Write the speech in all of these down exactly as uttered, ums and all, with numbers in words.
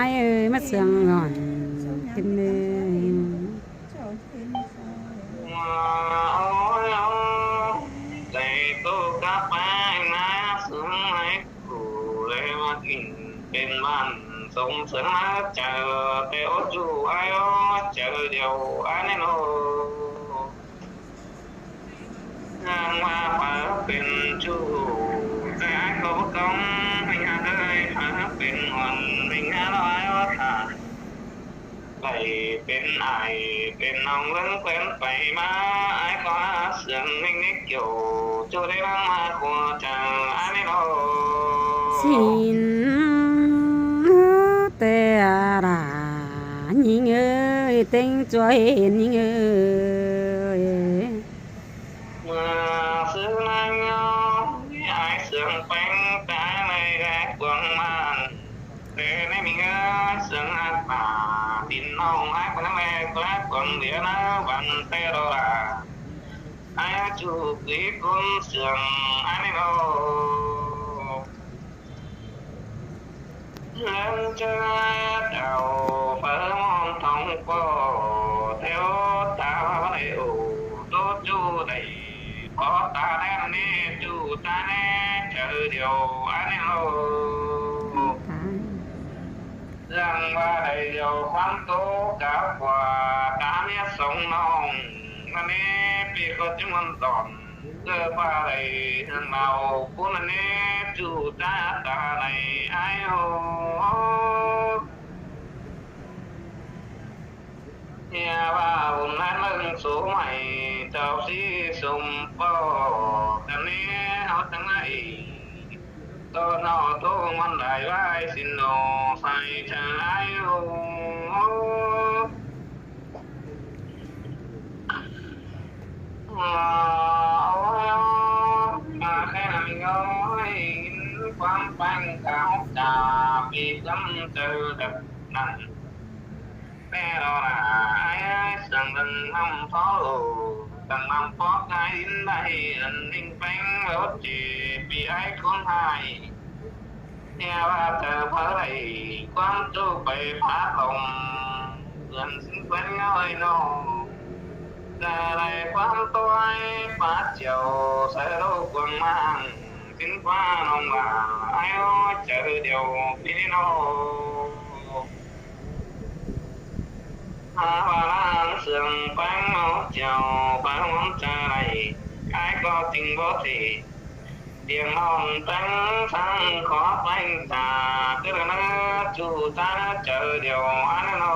ải ơi, ꞌmá sương ꞌnọn kin ơi. Ôi, ôi, đảy tô cắp ải ꞌmá sương ải phủ, đảy ꞌmá kin pên bản sông sương ꞌmá chaư, té ốt ꞌchu ải ꞌo chaư điêu ải ꞌnị ꞌnọ. ꞌNhắng ꞌmá phaư pên ꞌchu, té ải ꞌcọ báu ꞌcóng, ꞌmí ꞌnhá đảy phaư pên ꞌnọn, ꞌmí ꞌnhá ꞌlo ải ꞌo thả. Đảy pên ải pên ꞌnọng ꞌlớng ꞌquén pay ꞌmá, ải ꞌcọ sương ꞌmí ꞌnị kiẻo, ꞌchu đảy ꞌmá ꞌmá khua chaư ải ꞌnị ꞌnọ. Sính té a đa, ꞌnhính ơi, ꞌtếng ꞌchua ꞌhến ꞌnhính ơi. ꞌMưa ꞌsứ ꞌnáng ꞌnhó, ải sương ꞌpéng, té ải ꞌmí ꞌlé cuông ꞌmắn. Té ꞌnị ꞌmí ꞌngớn sương ꞌhặc ꞌpá, pin ꞌnọng ải ꞌcọ ꞌnhắng ꞌlé ꞌlé cuông đĩa ꞌná văn té ꞌlo đa. Ải ꞌchu kí ꞌcốn sương ải ꞌnị ꞌnọ. ꞌLớng ꞌchớ đaư phaư ꞌmón thong ꞌpó, té ꞌhọt ta ꞌva đảy ổ, ꞌtố ꞌchu đảy, ꞌhọt ta ꞌnén ꞌnị ꞌchu ta ꞌnị, chaư điêu ải ꞌnị ꞌnọ. ꞌDặng ꞌva đảy điêu ꞌquám ꞌtố cá ꞌqua, cá ꞌmía sông ꞌnọng, ꞌnặn ꞌnị ꞌpi ꞌcọ ꞌchí ꞌmuôn tỏn. ꞌCọ ꞌva đảy hương đaư ꞌcốn ꞌnặn ꞌnị, ꞌchu ta ta đảy ải ꞌnị ꞌnọ. ꞌNhá ꞌva bun ꞌnặn ꞌlớng số mảy, chảu sí sôm ꞌpó, ꞌnặn ꞌnị ꞌháu chắng đảy. ꞌTo ꞌnọ ꞌtố ꞌmắn đảy ꞌvái sính ꞌnọ, sai chaư ải ꞌnị ꞌnọ. Ôi, ꞌmá khé ꞌnặn ꞌnị ꞌnọ, ꞌquám ꞌpéng cáo chả, ꞌpi ꞌquám chaư đảy ꞌnặn. Té ꞌlo đa ải ơi, sương đăng ꞌnặm phó, đăng ꞌnặm phó ải đin đảy, ăn ꞌnhính ꞌpéng lốt ꞌchí, ꞌpi ải ꞌcốn ải. ꞌNhá ꞌva chaư phaư đảy, ꞌquám ꞌchu pay phá tỏng, ꞌcốn sính ꞌquén ꞌnhó ꞌnị ꞌnọ. Đảy đảy ꞌquám ꞌtố ải phá chiêu, sai ꞌlô cuông ꞌmắn, sính ꞌquá ꞌnọng ꞌva, ải ꞌnọ chaư điêu ꞌpi ꞌnị ꞌnọ. ꞌHá ꞌva ꞌláng sương ꞌpéng ꞌmo chiêu, phaư ꞌmón chaư đảy, ải ꞌcọ ꞌchính báu ꞌtị. Điêng ꞌnọng ꞌtếng săng khó ꞌpéng ta, ꞌcứ ꞌnớ ꞌchu ta chaư điêu ải ꞌnị ꞌnọ.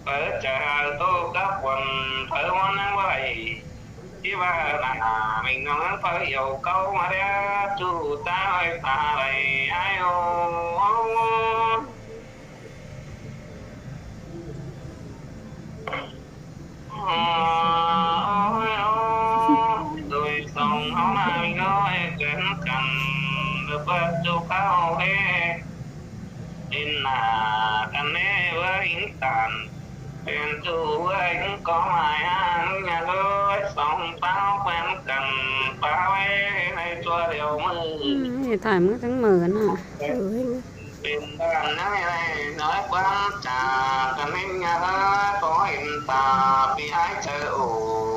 Phaư chaư ꞌtố cắp khuôn, phaư ꞌmón ꞌnhắng ꞌva đảy. Či ꞌva ꞌna ꞌminh ꞌnọng ꞌhướn phaư dẻo cáu ꞌmá đé ꞌchu ꞌchái ꞌhọi ta đảy ai ô. Ôi, ôi, đôi song ꞌháu ꞌna ꞌminh ꞌnọng ꞌhướn căn, ꞌlẹo báu ꞌchu ꞌháu ꞌhế. ꞌDịn ꞌna căn ꞌnê ꞌvới ꞌhính tản, pên ꞌchu ꞌvới ꞌhính có mai ꞌháng ꞌnhá ꞌlới song ꞌpáo pên căn, páo ꞌvới ꞌnị ꞌchua điêu ꞌmự. Ừ, thải ꞌmự tắng mờ ꞌna. Ừ, pên căn ꞌnị ꞌnị nói quán chả căn ꞌnị ꞌnhá ꞌlới có ꞌhịn ta ꞌpi ái chaư ổ,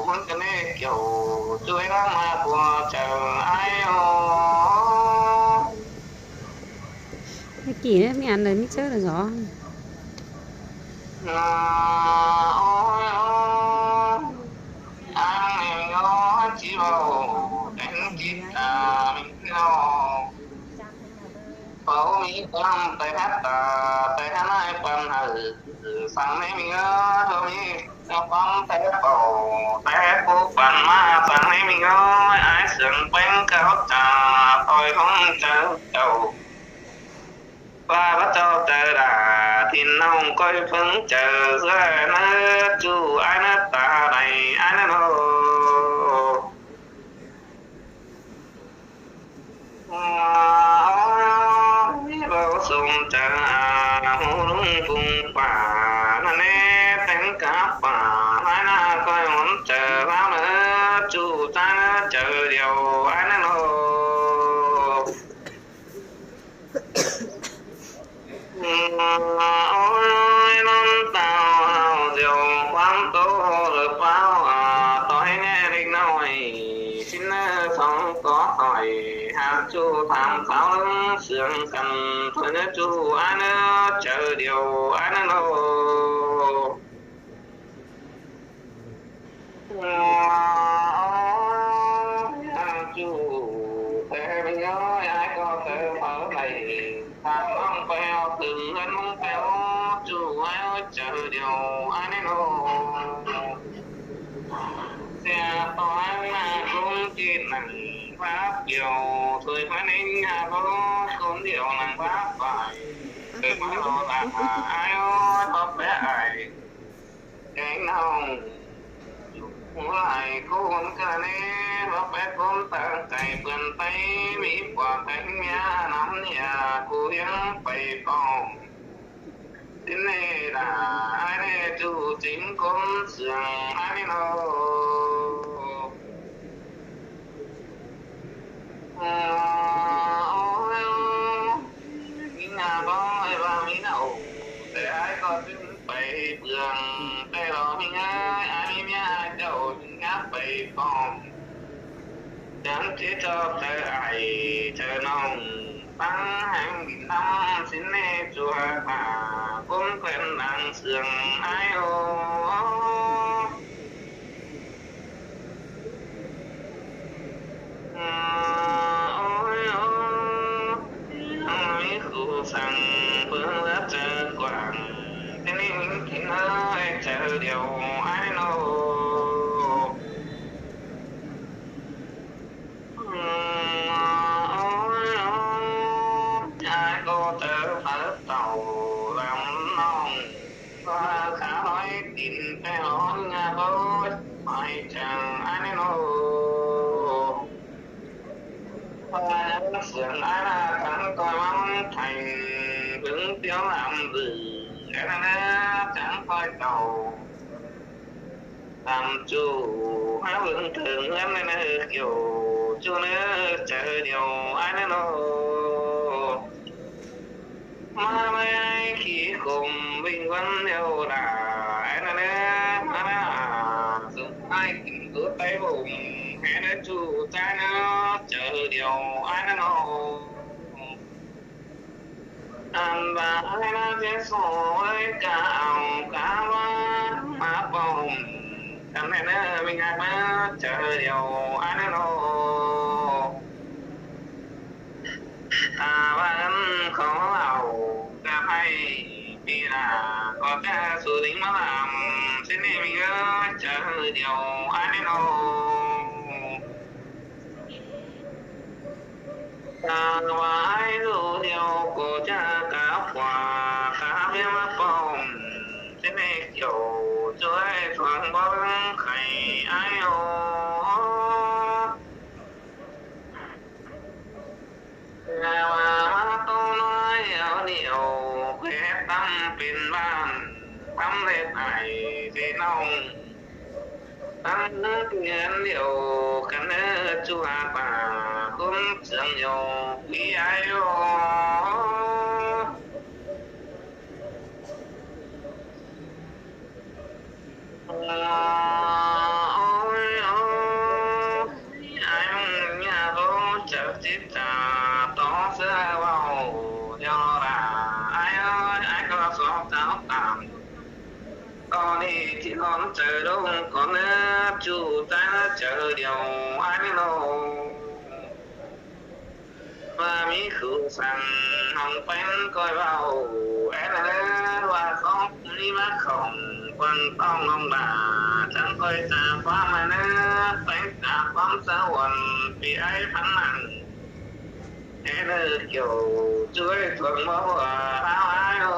ꞌmứng căn ꞌnị kiểu ꞌchu ꞌvới ꞌnáng ꞌmá cua chaư ái ô. ꞌMí kỉ ꞌnị ꞌmí ăn đaư ꞌmí ꞌchớ đaư dó. Ôi, ôi. Ăn ꞌminh ꞌnọng ꞌchí báu, kéng ꞌchí ta ꞌminh ꞌnọng. Báu ꞌmí ꞌquám tai hắt ta, tai hắt ꞌnị ꞌquám hảư, săng ꞌnị ꞌminh ꞌnọng, báu ꞌmí ꞌquám tai hắt báu, tai hắt pú păn ꞌmá, săng ꞌnị ꞌminh ꞌnọng, ái sương ꞌpéng cáo ta, ꞌtoi ꞌhung chaư chảu. ꞌVa báu ꞌchọ chaư đả, ꞌthịn ꞌnọng ꞌcoi ꞌphớng chaư, ꞌsứa ꞌnớ ꞌchu ái ꞌnớ ta đảy ái ꞌnớ ꞌnô. Ôi, báu sôm chaư a, ꞌhụ ꞌlung phung pả, ꞌnặn ꞌnê téng cá pả, ái ꞌná ꞌcoi ꞌhôn chaư ꞌláo ꞌnớ, ꞌchu ꞌchái ꞌnớ chaư điêu ái ꞌnớ ꞌnô. Ôi, ꞌnón tao hảư điêu ꞌquám ꞌtố ꞌlợp ꞌpáo a, ꞌtoi ꞌnê đếc ꞌnọi, ꞌsịn ꞌnớ song tó ꞌtoi, hák ꞌchu tham kháo ꞌlớng sương căn, ꞌtoi ꞌnớ ꞌchu ái ꞌnớ chaư điêu ái ꞌnớ ꞌnô. Ôi, ꞌchu, ꞌtẹ ꞌminh ơi, ái ꞌcọ chaư phaư đảy, tham ꞌnọng ꞌpéo tứm ꞌngớn ꞌmướng ꞌpéo, ꞌchu ái ơi chaư điêu ái ꞌnớ ꞌnô. ꞌSịa ꞌto ái ꞌmá ꞌcốn ꞌchịt nẳng páp điêu, thôi ꞌmá ꞌninh ha bố ꞌcốn điêu nẳng páp phải, thôi ꞌmá lo lạ ái ơi, báu pé ải. Kéng ꞌnọng ꞌmá lai ꞌcốn ꞌcọ ꞌnê, báu pé ꞌcốn tang cai pươn Tây, ꞌmí pua téng ꞌmía ꞌnăm ꞌnịa, ꞌcú ꞌhiếng pay pom. ꞌSịn ꞌnê đả, ái ꞌnê ꞌchu chính ꞌcốn sương ái ꞌnê ꞌnô. Ơ, ôi, ôi, ꞌmí ꞌna báu ꞌhại ꞌva ꞌmí ꞌna ổ, ꞌtẹ ái ꞌcọ ꞌchưng pay bương, ꞌtẹ lo ꞌmí ꞌnhá, ái ꞌmí ꞌmía ái chảu ꞌchưng ꞌnhá pay pom. Chắng ꞌchí ꞌchọ chaư ải, chaư ꞌnọng, tắng ꞌhéng đin ꞌnăm, ꞌsịn ꞌnê ꞌchua pả, ꞌcốn quen lăng sương ái ô. Ơ, ôi, ôi, ꞌmí khu săng, ꞌpứng lứa chaư quảng, ꞌtẹ ꞌnị ꞌmí chính ơi, chaư điêu ái ꞌnô. Ôi, ôi, ái ꞌcọ chaư phaư tảu lăm ꞌnọng, ꞌva khá ꞌnọi tin ꞌtẹ ꞌnọng ꞌnhá báu ꞌhại chắng ái ꞌnớ ꞌnô. ꞌVa sương ái ꞌna chắng ꞌcoi ꞌmắn thành, ꞌpứng tiếu lăm dự, ái ꞌna chắng ꞌcoi tảu. Tăm ꞌchu hák ꞌlớng tơng ꞌngớn ꞌnớ ꞌnớ, kiẻo ꞌchu ꞌnớ chaư điêu ái ꞌnớ ꞌnô. ꞌMá ꞌmá ái khí khôm ꞌvinh ꞌvắn điêu đả, ái ꞌnớ ꞌnớ, ꞌmá ꞌnớ a, sung ái kin ꞌcứ Tây bổng, hé ꞌnớ ꞌchu ꞌchái ꞌnớ chaư điêu ái ꞌnớ ꞌnô. Ăn ꞌva ái ꞌnớ ꞌchí sô ới cá au cá ꞌva ꞌmá pom, căn ꞌnê ꞌnớ ꞌmí ngák ꞌnớ chaư điêu ái ꞌnớ ꞌnô. Ta ꞌva ꞌnặn khảu ꞌlẹo, ta ꞌpay ꞌpi đả, ꞌcọ ta su đính ꞌmá lăm, ꞌsịn ꞌnê ꞌmí ngák chaư điêu ái ꞌnớ ꞌnô. Ta ꞌva ái ꞌlụk ꞌlẹo ꞌcọ ꞌchạ cá ꞌphạ cá ꞌviạk ꞌmá ꞌpọm, ꞌchí ꞌnị Kiẻo ꞌchu ái thuang bók khay ái ꞌnớ. Ta ꞌva ꞌmá ꞌto ꞌnọi au ꞌlẹo, ꞌkhue ꞌtắm pên ꞌván, ꞌtắm ꞌlệt ải ꞌdệt ꞌnọng. ꞌTắm ꞌnớ ꞌnhướn ꞌlẹo, căn ꞌnớ ꞌchu ha pả, ꞌcốn sương ꞌlẹo, ꞌpi ái ꞌnớ. Ôi, ôi, ái ꞌmắn ꞌnhá ꞌcọ chảu ꞌchí chả tó ꞌsứa ꞌvạu ꞌlẹo ꞌnọ đa. Ái ơi, ái ꞌcọ sót chảu tảm. ꞌTo ꞌnị ꞌchí ꞌnón chaư ꞌlống ꞌcọ ꞌnớ ꞌchu ꞌtáng chaư điêu ái ꞌnị ꞌnớ. ꞌVa ꞌmí khửn săng hong ꞌpéng ꞌcoi ꞌvạu, é ꞌnớ ꞌva khók ꞌmí ꞌmá khỏng quăng ꞌtóng ꞌnọng đa, chắng ꞌcoi chả ꞌquám ꞌnớ, ꞌpéng chả ꞌquám sa uôn ꞌpi ái phắn nẳng. É ꞌnớ Kiẻo ꞌchu ái thuang bók ꞌva ꞌháo ái ꞌnớ.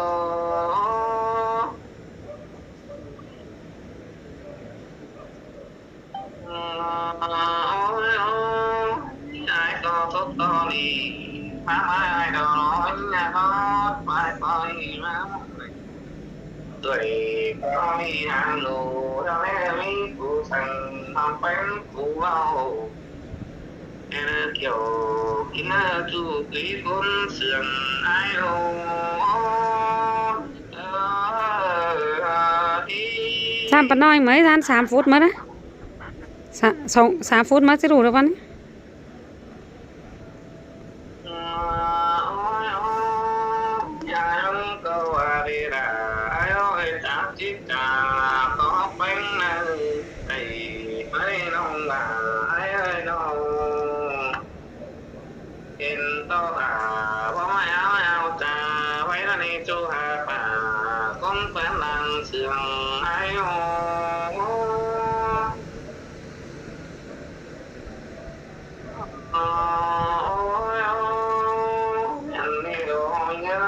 Ôi, ôi, ái ꞌcọ tốc ꞌto ꞌnị, ꞌmá ái ꞌnớ, ꞌnhá ꞌcọ ꞌmá ái ꞌcọ ꞌnị ꞌmá. Đuổi ꞌcọ ꞌnị hang ꞌnụ, ꞌlẹo ꞌmí khửn săng hong ꞌpéng khửn ꞌvạu. É ꞌnớ Kiẻo kin ꞌnớ ꞌchu ꞌpi ꞌcốn sương ái ꞌnớ. Sam pá ꞌnọi ꞌmới, ꞌtáng sam phút ꞌmá ꞌnớ. Sa-, song, sam phút ꞌmá ꞌchí ꞌlụk đa ꞌva ꞌnị. Ôi, ôi, ái ơi, ꞌcọ ꞌva đi đa, ái ơi, chắng ꞌchí chả tó ꞌpéng nẳng, ải ꞌmới ꞌnọng đa, ái ơi ꞌnớ. Hên ꞌto ta, báu ꞌmá áo áo chả, ꞌvạy ꞌnị ꞌchu ha pả, ꞌcốn phán lăng sương ái ꞌnớ. Ôi, ôi, ăn đi đồ nhớ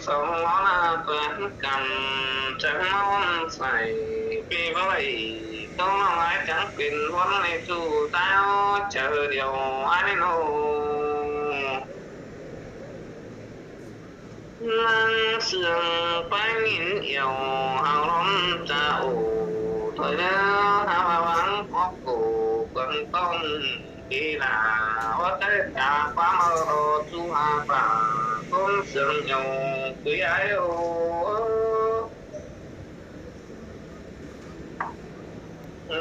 sông nó là tuần cằn, chắng máu sảy, ꞌpi ꞌvạy, tông nó lái chắng pên ꞌvón ꞌnị ꞌchu táo chaư điêu ái ꞌnớ. Lăng sương ꞌpéng ꞌnhính iẻo, hao ꞌlóm chả ổ, thôi ꞌnớ, hao ꞌva vắng cốc ổ, quăng ꞌtóng ꞌpi đa, ꞌva ꞌchớ chả ꞌquám ꞌmá ꞌnớ ꞌchu ha pả, ꞌcốn sương ꞌnhính, ꞌpi ái ꞌnớ. Ôi,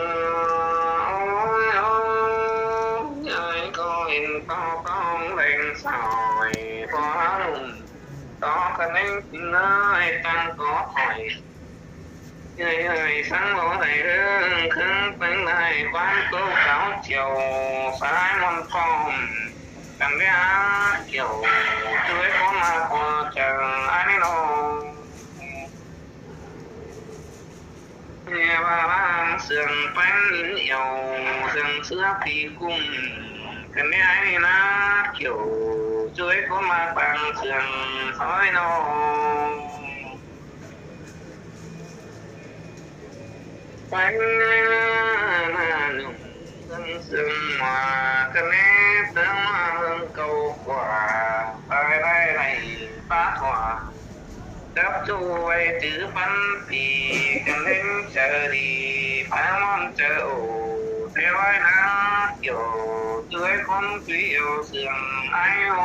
ôi, ôi, ái ꞌcọ hên ꞌto ꞌtóng đen sỏi, ꞌpó ꞌlống ꞌto căn ꞌnhính kin ꞌnớ, ái ꞌtáng ꞌcọ khỏi. Ơi, ơi, sáng lố đảy ꞌlướng, khứng ꞌpéng đảy ꞌquám ꞌtố cáo chiều, sa ái ꞌmuôn ꞌpọm, căn ꞌviạk Kiẻo, ꞌchu ái ꞌcốn ꞌmá ꞌquá chaư ái ꞌnớ. Nghe ꞌva lăng sương ꞌpéng ꞌnhính iẻo, sương ꞌsứa ꞌpi ꞌcum, căn ꞌviạk ái ꞌnị ꞌnớ Kiẻo, ꞌchu ái ꞌcốn ꞌmá pang sương ái ꞌnớ. Pang ꞌnhính ꞌnhính ꞌnhính ꞌnhính sương ꞌmá, căn ꞌnị tớng ꞌmá ꞌhưng câu khóa, ái đảy đảy pá thoa. Chắp ꞌchu ꞌvạy chứ pắn ꞌpi, căn ꞌnhính chaư đi, pá ꞌmuôn chaư ổ, ꞌtẹ ái ꞌnớ Kiẻo, ꞌchu ái ꞌcốn ꞌpi iẻo sương ái ꞌnớ.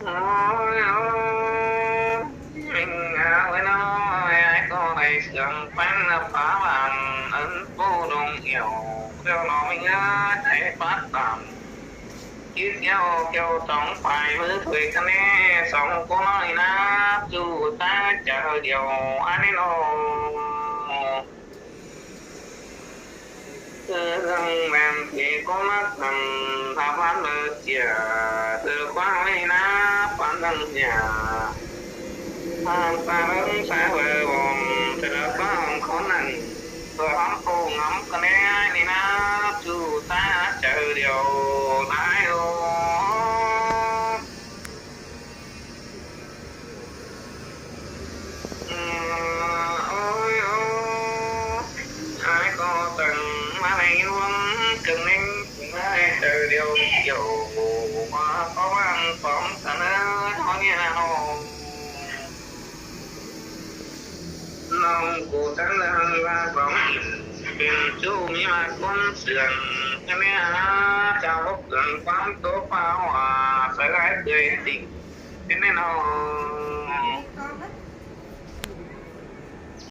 Ôi, ôi, ꞌmính áo ơi ꞌnớ, ái ꞌcọ đảy sương ꞌpéng ꞌnớ pá bản, ăn ꞌpú đông iẻo, ꞌlẹo ꞌnọ ꞌmính ơi, ái pát tảm. Kít iẻo kiêu song pay ꞌmứ thuê căn ꞌnị, song ꞌcốn ꞌnọi ꞌnớ, ꞌchu ꞌtáng chaư điêu ái ꞌnớ. Ư, ꞌnhính ꞌmen ꞌpi ꞌcốn ꞌmá căn, ꞌhạp ꞌhán ꞌmưa ꞌchịa, ꞌtứ ꞌquáng ꞌnị ꞌnớ, pán ꞌnhính ꞌnhá. ꞌHan ta ꞌlớng sa ꞌvơ bom, ꞌtứ ꞌquáng ꞌcốn ꞌnặn, ꞌtứ ꞌhắm ꞌpú ngắm căn ꞌnị, điêu kiẻo, ꞌva có ꞌváng khong ꞌsướng ꞌnớ ꞌháu ꞌnhá ꞌháu. ꞌNọng ꞌcọ ꞌtáng ꞌláng ꞌva khong pên ꞌchu ꞌmí ꞌmá ꞌcốn sương, ꞌchí ꞌmí ꞌhá chao bốc ꞌcướng ꞌquám ꞌtố ꞌpá ꞌhọa, sai lai ꞌtưa tỉnh, ꞌchí ꞌmí ꞌnọng.